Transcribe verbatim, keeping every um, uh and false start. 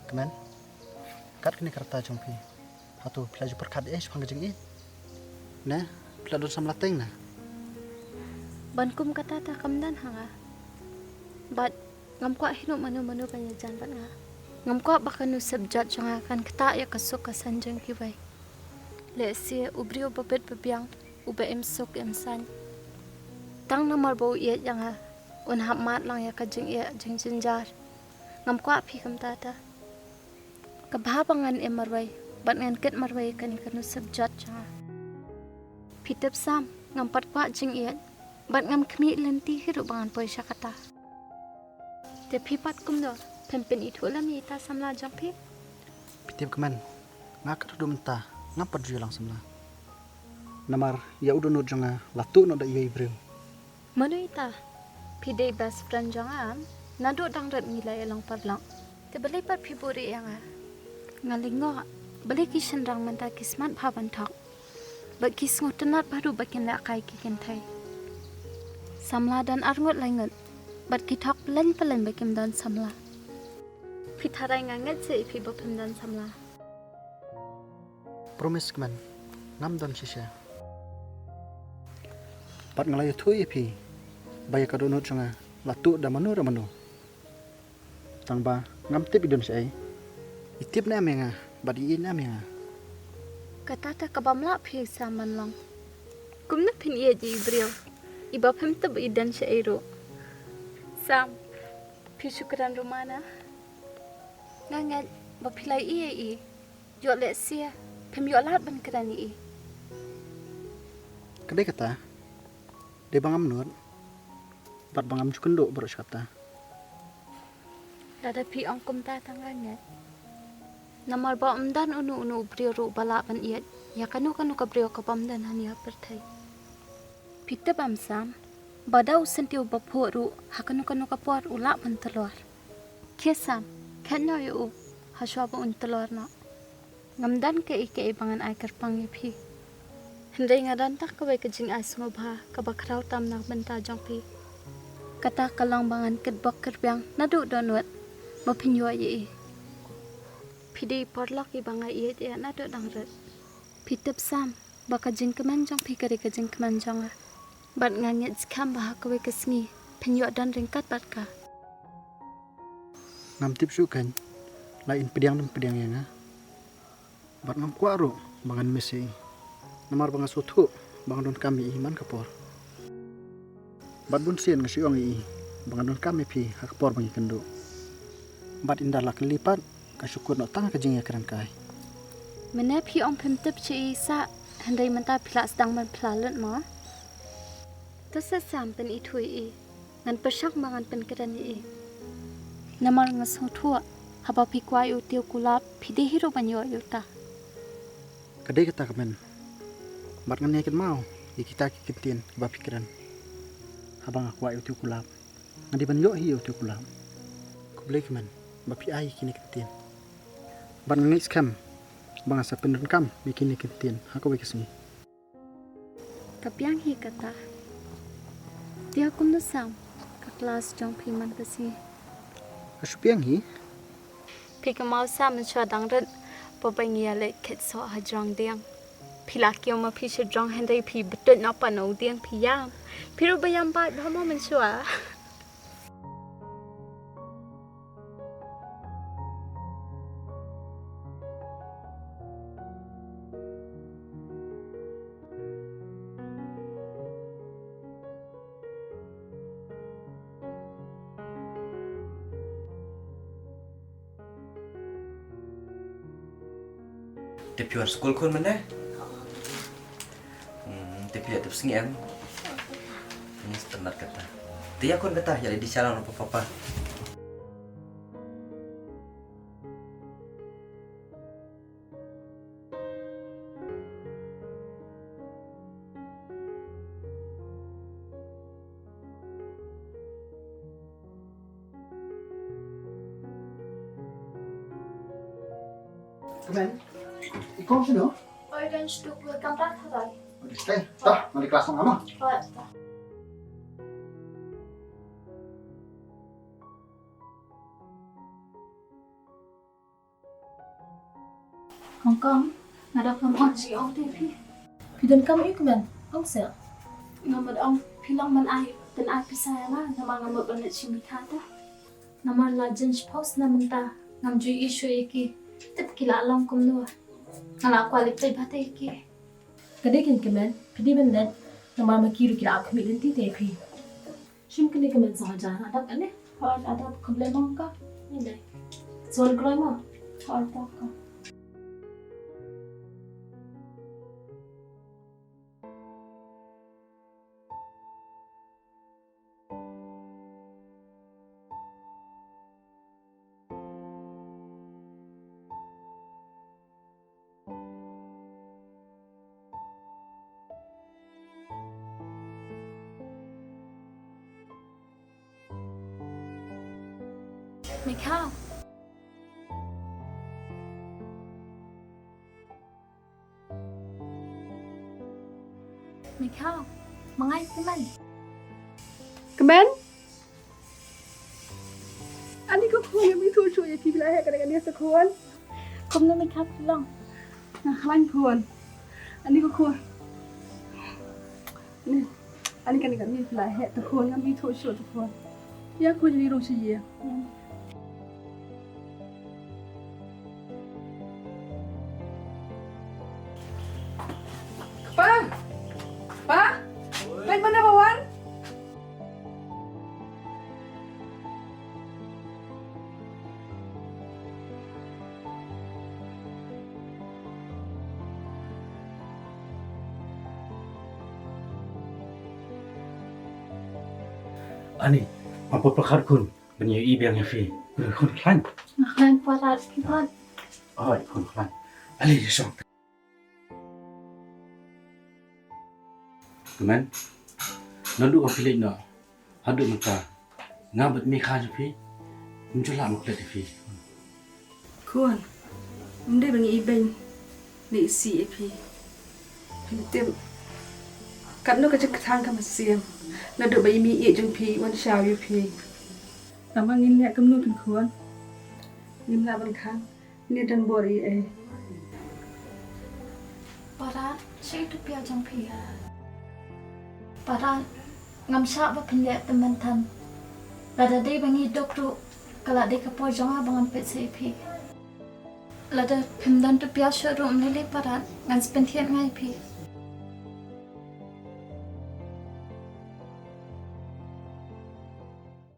Kmen, kat kane ka rta jong phi, hato phi la ju pyrkhat ïa shaphang ka jingïeit? Ne phi la don samla teng na? Ban kum kata ta kam don ha nga. Bad ngam kwah hi ruh mano mano ban ïajan bad nga. Ngam kwah ba kano sepjot jong nga kan ktah ïa ka suk ka saiñ jong kiwei. Lehse u briew ba bit ba biang, uba im suk im saiñ, tang namar ba u ïeit ïa nga, un hap mad lang ïa ka jingeh jingjynjar. Ngam kwah phi kumta ta. Ka bha ba ngan im marwei bad ngan kit marwei ïa kane ka nusip jot jong nga. Phi tip Sam, ngam pat kwah jingïeit bad ngam khmih lynti hi ruh ba ngan poi sha kata. Te phi pat kumno, phin pynithuh lem ïa ita samla jong phi? Phi tip Kmen, nga kat haduh mynta ngam pat ju ïoh lang samla. Namar ïa u dohnud jong nga la tuh noh da iwei i briew. Mano ita? Phi dei best friend jong nga, naduh dang rit ngi la ïalong paralok. Te balei pat phi buhrieh ïa nga? Nga lyngngoh balei ki shynrang mynta ki smat bha ban thok, bad ki sngewtynnat bha ruh ba kin lehkai ki kynthei. Samla don arngut laingut bad ki thok pyllein pyllein ba kim don samla. Phi tharai nga ngeit seh ïa phi ba phim don samla? Promise Kmen, ngam don shisha. Bad nga la ïathuh ïa phi ba ïa ka dohnud jong nga la tuh da mano re mano. Tang ba ngam tip i don shaei. I tip ne em ïa nga bad i ïeit ne em ïa nga? Kata te ka bym lah phi Sam ban long. Kumno phin ïeit ïa i briew iba phim tip i don shaei ruh? Sam, phi shu kren rumana. Nga ngeit ba phi la ïeit ïa i. Ïoh lehse phim ïoh lad ban kren ïa i. Ka dei kata, dei ba ngam nud bad ba ngam ju kynduh baroh shi katta. Lada phi ong kumta tang nga ngeit. Namar ba ym don uno uno u briew ruh ba lah ban ïeit ïa kano kano ka briew ka bym don ha ïa pyrthei. Phi tip em Sam, ba da u syntiew ba phuh ruh ha kano kano ka por u lah ban tylluar. Khie Sam, khet noh ïa u ha shuwa ba un tylluar noh. Ngam don kaei kaei ba ngan ai kyrpang ïa phi. Hynrei nga don tang kawei ka jingai sngewbha kaba khraw tam na ka bynta jong phi. Kata ka long ba ngan kitbok kyrbiang naduh dohnud ba phin ïoh ïa i. Phi dei i paralok iba nga ïeit ïa naduh dang rit. Phi tip Sam, ba ka jingkmen jong phi ka dei ka jingkmen jong nga. Bad nga ngeit skhem ba ha kawei ka sngi phin ïoh don ryngkat bad ka. Ngam tip shuh keiñ, la in pdiang ne ym pdiang ïa nga. Bad ngam kwah ruh ba ngan miss ïa i. Namar ba nga sngewthuh ba nga donkam ïa i man ka por. Bad bun sien nga shu ong ïa i ba nga donkam ïa phi ha ka por ba ngi kynduh. Bad ynda la kylli pat, ka shu kut noh tang ka jingïakren kai. Mynne phi ong phim tip sha i sah, hynrei mynta phi la sdang ban phla lut mo. To sa Sam, pynithuh ïa i. Ngan pyrshang ba ngan pynkren ïa i. Namar nga sngewthuh haba phi kwah ïa u tiew kulap phi dei hi ruh ban ïoh ïa uta. Ka dei kata Kmen. Bad ngan ïai kynmaw ïa kita ki kyntien kiba phi kren haba nga kwah ïa u tiew kulap. Nga dei ban ïoh hi ïa u tiew kulap. Khublei Kmen ba phi ai ïa kine ki kyntien. Bad nga ngeit skhem ba nga sa pyndonkam ïa kine ki kyntien ha kawei ka sngi. Ka biang hi kata. Te kumno Sam, ka klas jong phi man ka sngi? Ka shu biang hi. Phi kynmaw Sam, mynshuwa dang rit, ba ba ngi ïaleit khet soh ha jrong dieng, phi la kiew ma phi sha jrong hynrei phi btut noh pat na u dieng, phi ïam. Phi ruh ba ïam bad bha mo mynshuwa. Te phi wan skul khun mynne? Hmm, te phi ïa tip sngi em? Ni sngewtynnat kata. Te ïa khun kata, ïa leit di sha lang na papa. Kmen, i kong shano? Oi, don stuk wel kam rat hadai. Oi, stay. Ta, mali kelas ngam. Oi, ta. Kong kong, nga da kam ong shi ong te phi. Phi don kam ïa Kmen, ong se. Nga mut ong phi long man ai, pyn ai pisa ïa nga, namar nga mut ban leit shim i kha ta. Namar la jan shiphew snem mynta ngam ju ïohi shuh ïa ki. Tip ki la long kumno. Nga la kwah leit peit bha te ïa ki. Ka dei kein Kmen, phi dei ban leit. Namar ma ki ruh ki la ap khmih lynti te ïa phi. Shim kane ka mensong hajar, adap kane? Hooid, adap, khublei mo kong. Khublei. Sngewbha kloi mo. Hooid, adap kong. Mikha. Mikha, ma nga ïa Kmen. Kmen? Ani ko khun, ngam ithuh shuh ïa phi, phi la heh kane kane sa khun. Kumno Mikha phi long? Nga khlaiñ khun. Ani ko khun. Ani, ani kane kane phi la heh ta khun, ngam ithuh shuh ta khun. Ïa khun, ïa rung sha ïing. Pa! Pa! Peit mano ba wan! Ani, ma pa pyrkhat khun. Ban ïohi biang ïa phi. Khun khlaiñ. Nga khlaiñ, Parat, phi pat. Hooid, khun khlaiñ. Ale, ïa shong. Kmen, naduh ba phi leit noh haduh mynta, nga bad Mikha jong phi ym ju lah ban klet ïa phi. Khun, ym dei ba ngi ibeiñ ne isih ïa phi. Phi tip katno ka jingkthang ka mynsiem naduh ba i mei ïeit jong phi i wan shaw ïa phi. Tangba ngin leh kumno kein khun? Ngim lah ban khang. Ngi don bor ei ei. Parat, shaei tu pial jong phi? Parat, ngam shah ba phin leh tymmen than. Lada dei ba ngi duk ruh, ka la dei ka por jong nga ba ngan peit sa ïa phi. Lada phim don tu pial shuh ruh ym lei lei Parat, ngan sa pynthied nga ïa phi.